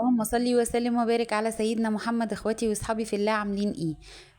اللهم صل وسلم وبارك على سيدنا محمد. اخواتي واصحابي في الله، عاملين ايه؟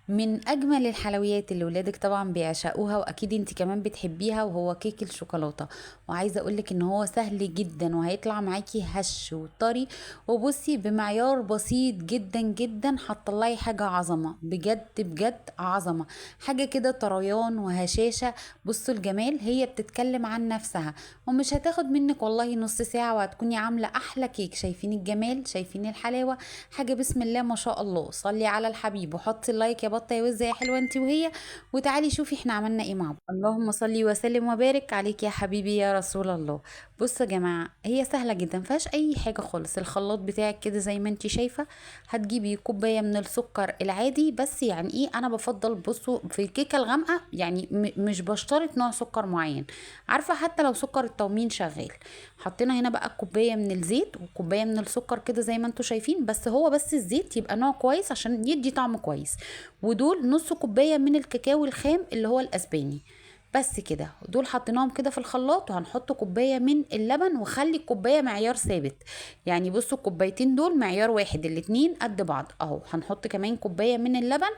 من اجمل الحلويات اللي ولادك طبعا بيعشقوها واكيد انت كمان بتحبيها، وهو كيك الشوكولاتة. وعايزه اقولك ان هو سهل جدا وهيطلع معاكي هش وطري، وبصي بمعيار بسيط جدا جدا هتطلعي حاجة عظمه، بجد بجد عظمه، حاجة كده طريان وهشاشه. بصوا الجمال، هي بتتكلم عن نفسها ومش هتاخد منك والله نص ساعة وهتكوني عامله احلى كيك. شايفين الجمال، شايفين الحلاوة، حاجة بسم الله ما شاء الله. صلي على الحبيب وحطي ال like يا بطه يا وزه يا حلوة انت وهي، وتعالي شوفي احنا عملنا ايه مع بعض. اللهم صلي وسلم وبارك عليك يا حبيبي يا رسول الله. بصوا يا جماعة، هي سهلة جدا، مفيهاش اي حاجة خالص. الخلاط بتاعك كده زي ما انت شايفه، هتجيبي كوباية من السكر العادي، بس يعني ايه، انا بفضل بصوا في الكيكه الغامقه يعني مش بشترط نوع سكر معين، عارفه، حتى لو سكر التومين شغال. حطينا هنا بقى كوباية من الزيت وكوبايه من السكر كده زي ما انتوا شايفين، بس هو بس الزيت يبقى نوع كويس عشان يدي طعم كويس. ودول نص كوباية من الكاكاو الخام اللي هو الاسباني، بس كده. دول حطيناهم كده في الخلاط، وهنحط كوباية من اللبن، وخلي الكوباية معيار ثابت، يعني بصوا الكوبايتين دول معيار واحد، الاتنين قد بعض اهو. هنحط كمان كوباية من اللبن،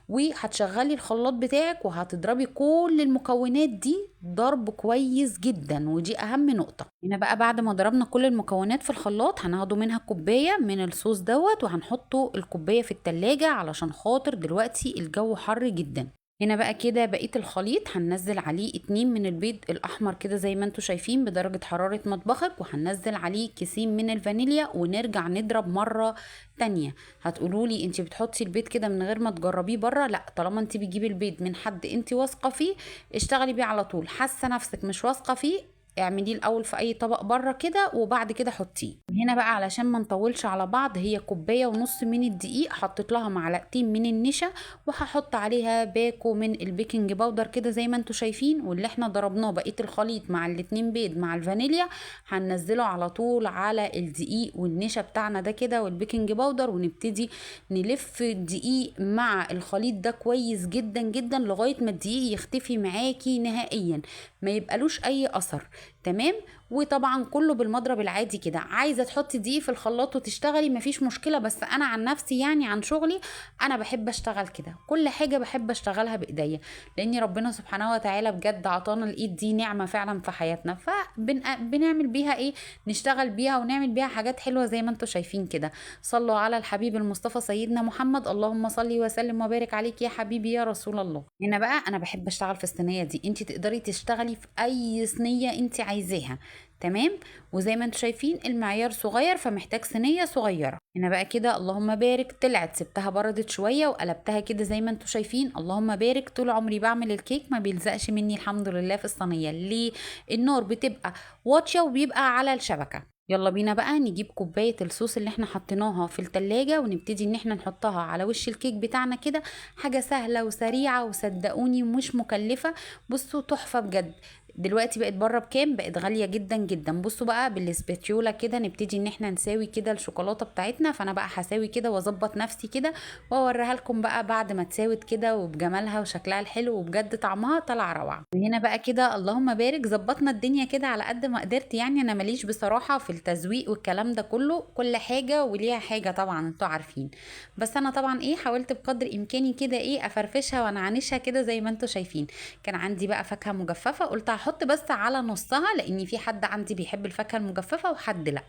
وهتشغلي الخلاط بتاعك وهتضربي كل المكونات دي ضرب كويس جدا، ودي اهم نقطة. هنا بقى بعد ما ضربنا كل المكونات في الخلاط، هناخده منها كوباية من الصوص دوت، وهنحطه الكوباية في التلاجة علشان خاطر دلوقتي الجو حر جدا. هنا بقى كده بقية الخليط هننزل عليه 2 من البيض الأحمر كده زي ما انتوا شايفين بدرجة حرارة مطبخك، وهننزل عليه كيسين من الفانيليا، ونرجع نضرب مرة تانية. هتقولوا لي انت بتحطي البيض كده من غير ما تجربيه بره؟ لا، طالما انت بتجيبي البيض من حد انت واثقة فيه اشتغلي بيه على طول. حاسة نفسك مش واثقة فيه اعمليه الاول في اي طبق بره كده وبعد كده حطيه. هنا بقى علشان ما نطولش على بعض، هي كوباية ونص من الدقيق، حطيت لها معلقتين من النشا، وهحط عليها باكو من ال baking powder كده زي ما انتوا شايفين، واللي احنا ضربناه بقية الخليط مع الاتنين بيض مع الفانيليا هننزله على طول على الدقيق والنشا بتاعنا ده كده وال baking powder، ونبتدي نلف الدقيق مع الخليط ده كويس جدا جدا لغاية ما الدقيق يختفي معاكي نهائيا، ما يبقالوش اي اثر. تمام. وطبعا كله بالمضرب العادي كده. عايزه تحطي دقيق في الخلاط وتشتغلي مفيش مشكلة، بس انا عن نفسي يعني عن شغلي انا بحب اشتغل كده، كل حاجة بحب اشتغلها بايديا، لان ربنا سبحانه وتعالى بجد عطانا الايد دي نعمه فعلا في حياتنا، فبنعمل بيها ايه، نشتغل بيها ونعمل بيها حاجات حلوة زي ما انتم شايفين كده. صلوا على الحبيب المصطفى سيدنا محمد، اللهم صل وسلم وبارك عليك يا حبيبي يا رسول الله. هنا بقى انا بحب اشتغل في الصينية دي، انت تقدري تشتغلي في اي صينية انت عايزاها. تمام. وزي ما انتم شايفين المعيار صغير فمحتاج صينية صغيرة. هنا بقى كده اللهم بارك، طلعت سبتها بردت شوية وقلبتها كده زي ما انتم شايفين. اللهم بارك، طول عمري بعمل الكيك ما بيلزقش مني الحمد لله في الصينية، ليه؟ النار بتبقى واطية وبيبقى على الشبكة. يلا بينا بقى نجيب كوباية الصوص اللي احنا حطيناها في التلاجة، ونبتدي ان احنا نحطها على وش الكيك بتاعنا كده. حاجة سهلة وسريعة وصدقوني مش مكلفة. بصوا تحفة بجد. دلوقتي بقت بره بكام؟ بقت غالية جدا جدا. بصوا بقى بالسباتيولا كده نبتدي ان احنا نساوي كده الشوكولاتة بتاعتنا. فانا بقى هساوي كده واظبط نفسي كده واوريها لكم بقى بعد ما تساوت كده وبجمالها وشكلها الحلو، وبجد طعمها طلع روعة. وهنا بقى كده اللهم بارك، ظبطنا الدنيا كده على قد ما قدرت. يعني انا ماليش بصراحة في التزويق والكلام ده كله، كل حاجة وليها حاجة طبعا انتوا عارفين، بس انا طبعا ايه حاولت بقدر امكاني كده ايه افرفشها وانعنشها كده زي ما انتوا شايفين. كان عندي بقى فاكهة مجففة، قلت هحط بس على نصها لان في حد عندي بيحب الفاكهة المجففه وحد لا.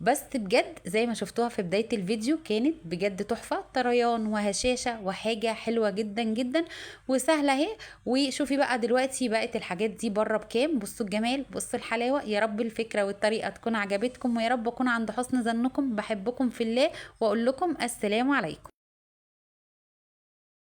بس بجد زي ما شفتوها في بداية الفيديو كانت بجد تحفة، طريان وهشاشه وحاجه حلوة جدا جدا وسهلة اهي. وشوفي بقى دلوقتي بقت الحاجات دي بره بكام. بصوا الجمال، بصوا الحلاوة. يا رب الفكرة والطريقة تكون عجبتكم، ويا رب اكون عند حسن ظنكم. بحبكم في الله، واقول لكم السلام عليكم.